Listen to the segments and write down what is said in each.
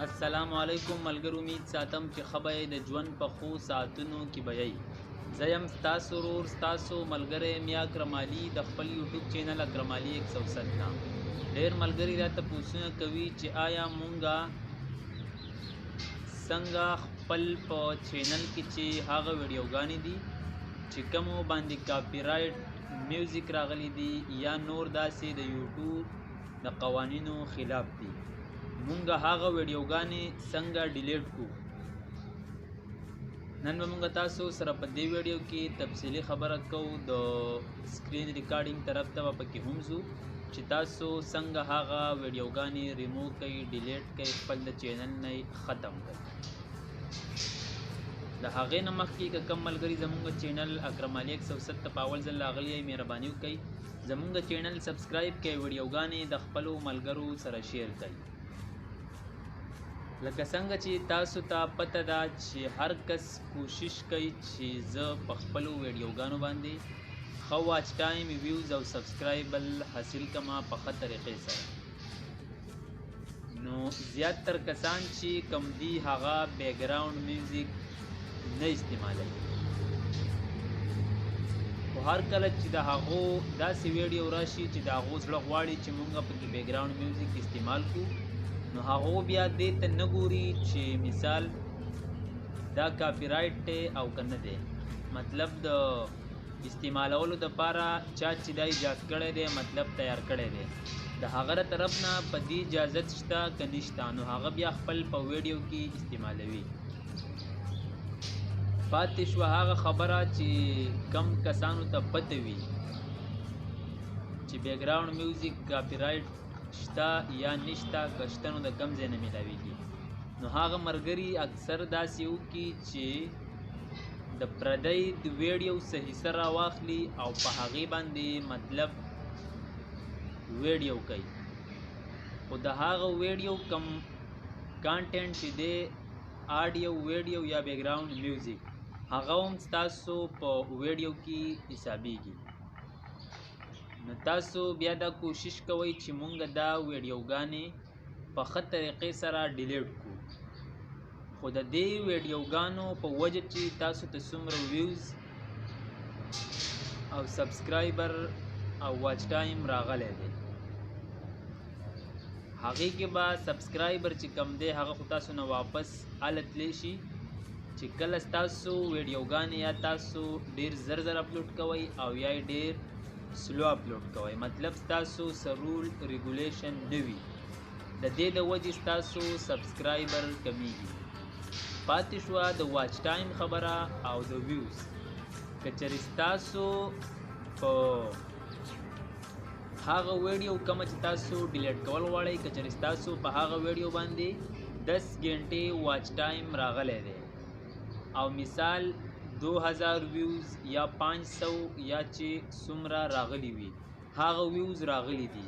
السلام علیکم ملګرو، امید ساتم چې ښه به یې د ژوند په ښو ساعتونو کې به یئ. زه یم ستاسو ورور، ستاسو ملګری میا اکرم علي د خپل یوټیوب چینل اکرم علي 107 نه. ډېر ملګري راته پوښتنه کوي چې آیا مونږه څنګه خپل په چینل کې چې هغه ویډیوګانې دي چې کومو باندې کاپی رایټ میوزیک راغلي دي یا نور داسې د یوټیوب د قوانینو خلاف دي، مونږ هغه ویډیوګانې څنګه ډیلیټ کو؟ نن به مونږ تاسو سره په دې ویډیو کې تفصیلي خبره کوو. د سکرین ریکارډینګ طرف ته به پکې هم ځو چې تاسو څنګه هغه ویډیوګانې ریموو کړئ، ډیلیټ کړئ، خپل د چینل نه ختم کړئ. د هغې نه مخکې که کوم ملګري زمونږ چینل اکرم علي 107 ته په اول ځل راغلي یئ، مهرباني وکړئ زمونږ چینل سبسکرایب کړئ، ویډیوګانې د خپلو ملګرو سره شیر کړئ. لکه څنګه چې تاسو ته پته ده چې هر کس کوشش کوي چې زه په خپلو ویډیوګانو باندې ښه واچ ټایم، ویوز او سبسکرایبل حاصل کما په ښه طریقې سره. نو زیاتر کسان چې کم دي هغه بیکګراوند میوزیک نه استعمالوي، خو هر کله چې د هغو داسې ویډیو راشي چې د هغو زړه غواړي چې مونږ پکې بیکګراوند میوزیک استعمال کړو، نو هغو بیا دې ته نه ګوري چې مثال دا کاپی رایټ دی او که نه دی. مطلب د استعمالولو دپاره چا چې دا ایجاد کړی دی، مطلب تیار کړی دی، د هغه د طرف نه په دې اجازت شته که نشته، نو هغه بیا خپل په ویډیو کې استعمالوي. پاتې شوه هغه خبره چې کم کسانو ته پته وي چې بیکګراوند میوزیک کاپی رایټ شته یا نشته، که شته نو د کم ځای نه میلاویږي. نو هغه ملګري اکثر داسې وکړي چې د پردی د ویډیو څه حصه راواخلي او په هغې باندې مطلب ویډیو کوي، خو د هغه ویډیو کم کانټینټ چې دی آډیو، ویډیو یا بیکګراوند میوزیک، هغه هم ستاسو په ویډیو کې حسابیږي. نو تاسو بیا دا کوشش کوئ چې مونږ دا ویډیوګانې په ښه طریقې سره ډیلیټ کړو، خو د دې ویډیوګانو په وجه چې تاسو ته څومره ویوز او سبسکرایبر او واچ ټایم راغلی دی، هغې کې به سبسکرایبر چې کم دی هغه خو تاسو نه واپس هله تللی شي چې کله ستاسو ویډیوګانې یا تاسو ډېر زر زر اپلوډ کوئ او یا یې ډېر سلو اپلوډ کوئ، مطلب ستاسو څه رول ریګولیشن نه وي، د دې د وجې ستاسو سبسکرایبر کمیږي. پاتې شوه د واچ ټایم خبره او د ویوز. که چېرې ستاسو په هغه ویډیو کومه چې تاسو ډیلیټ کول غواړئ، که چېرې ستاسو په هغه ویډیو باندې 10 ګنټې واچ ټایم راغلی دی او مثال 2000 ویوز یا 500 یا چې څومره راغلي وي هغه ویوز راغلي دي،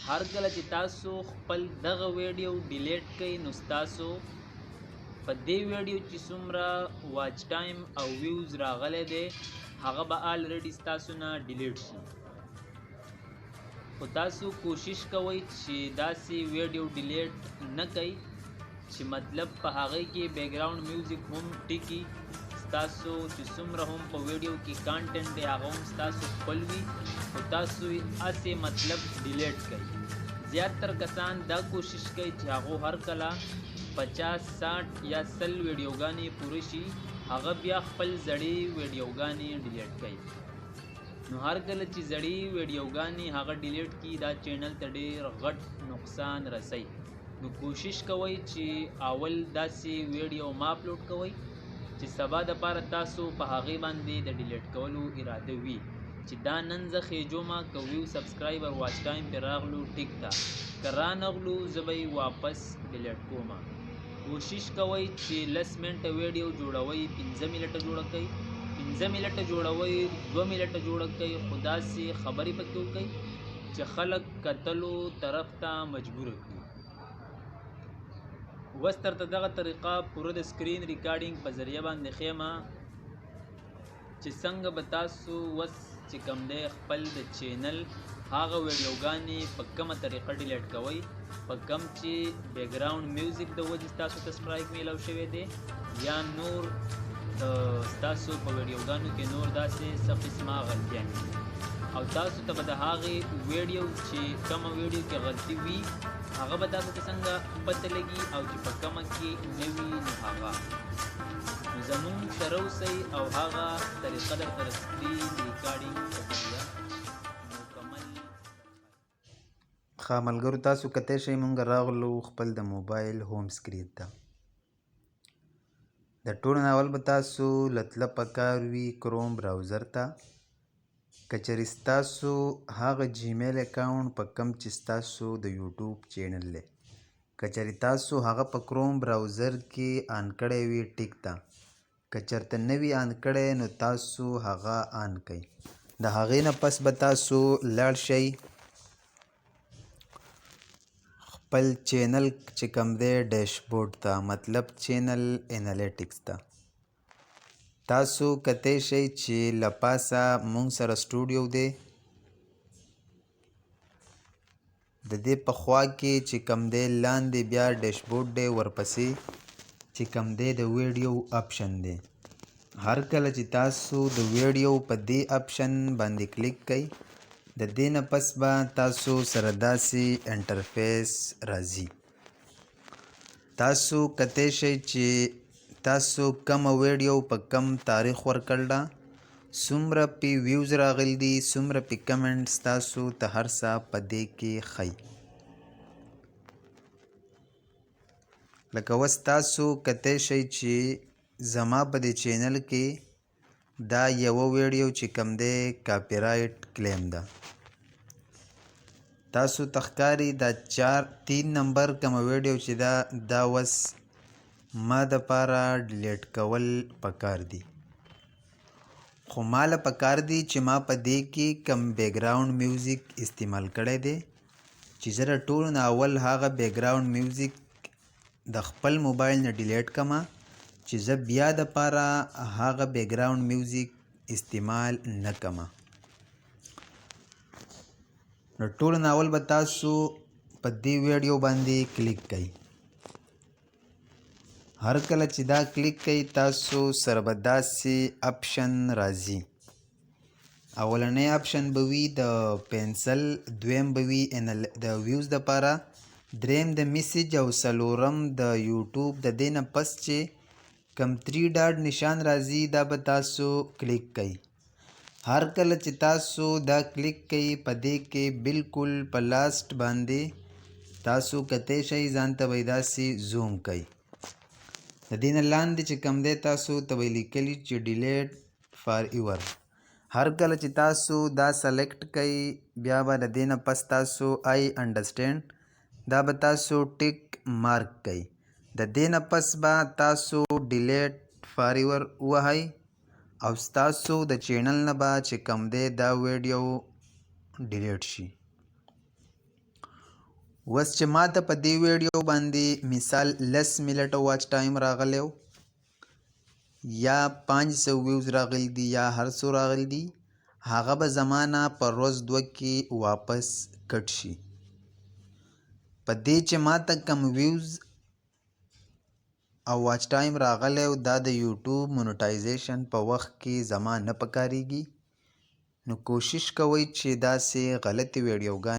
هر کله چې تاسو خپل دغه ویډیو ډیلیټ کړئ نو ستاسو په دې ویډیو چې څومره واچ ټایم او ویوز راغلی دی هغه به آلریډي ستاسو نه ډیلیټ شي. خو تاسو کوشش کوئ چې داسې ویډیو ډیلیټ نه کړئ چې مطلب په هغې کې بیکګراوند میوزیک هم ټکي، ستاسو چې څومره هم په ویډیو کې کانټینټ دی هغه هم ستاسو خپل وي، خو تاسو یې هسې مطلب ډیلیټ کړئ. زیاتر کسان دا کوشش کوي چې هغو هر کله 50، 60 یا 100 ویډیوګانې پوره شي هغه بیا خپل زړې ویډیوګانې ډیلیټ کوي. نو هر کله چې زړې ویډیوګانې هغه ډیلیټ کړي دا چینل ته ډېر غټ نقصان رسوي. نو کوشش کوئ چې اول داسې ویډیو ما اپلوډ کوئ چې سبا دپاره تاسو په هغې باندې د ډیلیټ کولو اراده وي چې دا نن زه خېجومه، که ویو سبسکرایبر واچ ټایم پرې راغلو ټیک ده، که رانغلو زه به یې واپس ډیلیټ کومه. کوشش کوئ چې 10 منټه ویډیو جوړوئ، 5 منټه جوړه کړئ، 5 منټه جوړوئ، 2 منټه جوړه کړئ، خو داسې خبرې پکې وکړئ چې خلک کتلو طرف ته مجبور کړي. اوس درته دغه طریقه پوره د سکرین ریکارډینګ په ذریعه باندې ښیم چې څنګه به تاسو اوس چې کوم دی خپل د چینل هغه ویډیوګانې په کومه طریقه ډیلیټ کوئ په کم چې بیکګراوند میوزیک د وجې ستاسو ته سټرایک میلاو شوی دی یا نور ستاسو په ویډیوګانو کې نور داسې څه قسمه غلطیانې دي، او تاسو ته به د هغې ویډیو چې کومه ویډیو کې غلطي وي هغه به تاسو ته څنګه پته لګي او چې په کومه کې نه وي نو هغه نو زمونږ سره اوسئ او هغه طریقه درته د سکرین ریکارډینګ په ذریعه مکمل. ښه ملګرو، تاسو کتی شئ مونږ راغلو خپل د موبایل هوم سکرین ته. د ټولو نه اول به تاسو له تله پکار وي کروم براوزر ته. که چېرې ستاسو هغه جیمیل اکاونټ په کم چې ستاسو د یوټیوب چینل دی، که چېرې تاسو هغه په کروم براوزر کې آن کړی وي ټیک ته، که چېرته نه وي آن کړی نو تاسو هغه آن کړئ. د هغې نه پس به تاسو لاړ شئ خپل چینل چې کوم دی ډیشبورډ ته، مطلب چینل انالیټکس ته. تاسو کتی شئ چې له پاسه مونږ سره سټوډیو دی، د دې په خوا کې چې کوم دی لاندې بیا ډیشبورډ دی، ورپسې چې کوم دی د ویډیو اپشن دی. هر کله چې تاسو د ویډیو په دې اپشن باندې کلیک کړئ، د دې نه پس به تاسو سره داسې انټرفیس راځي. تاسو کتی شئ چې تاسو کومه ویډیو په کم تاریخ ورکړله، څومره پې ویوز راغلي دي، څومره پې کمنټس، تاسو ته هر څه په دې کې ښیي. لکه اوس تاسو کتی شئ چې زما په دې چینل کې دا یوه ویډیو چې کوم دی کاپی رایټ کلیم ده. تاسو ته ښکاري دا 4-3 نمبر کومه ویډیو چې ده، دا اوس ما دپاره ډیلیټ کول پکار دي. خو ما له پکار دي چې ما په دې کې کوم بیکګراوند میوزیک استعمال کړی دی، چې زه د ټولو نه اول هغه بیکګراوند میوزیک د خپل موبایل نه ډیلیټ کړم، چې زه بیا دپاره هغه بیکګراوند میوزیک استعمال نه کړم. نو ټولو نه اول به تاسو په دې ویډیو باندې کلیک کړئ. هر کله چې دا کلیک کړئ تاسو سره به داسې اپشن راځي. اولنی اپشن به وي د پنسل، دویم به وي د ویوز دپاره، دریم د میسج، او څلورم د یوټیوب. د دې نه پس چې کم 3 ډاټ نشان راځي دا به تاسو کلیک کړئ. هر کله چې تاسو دا کلیک کړئ په دې کې بالکل په لاست باندې تاسو کتی شئ، ځان ته به یې داسې زوم کړئ. د دې نه لاندې چې کوم دی تاسو ته به یې لیکلي چې ډیلیټ فار ایور. هر کله چې تاسو دا سلیکټ کړئ بیا به د دې نه پس تاسو آی انډرسټینډ دا به تاسو ټیک مارک کړئ. د دې نه پس به تاسو ډیلیټ فار ایور ووهئ او ستاسو د چینل نه به چې کوم دی دا ویډیو ډیلیټ شي. اوس چې ما ته په دې ویډیو باندې مثال 10 منټه واچ ټایم راغلی و، یا 500 ویوز راغلي دي، یا هر څو راغلي دي، هغه به زما نه په ورځ دوه کې واپس کټ شي. په دې چې ما ته کم ویوز او واچ ټایم راغلی و، دا د یوټیوب مونټایزیشن په وخت کې زما نه پکارېږي. نو کوشش کوئ چې داسې غلطې ویډیوګانې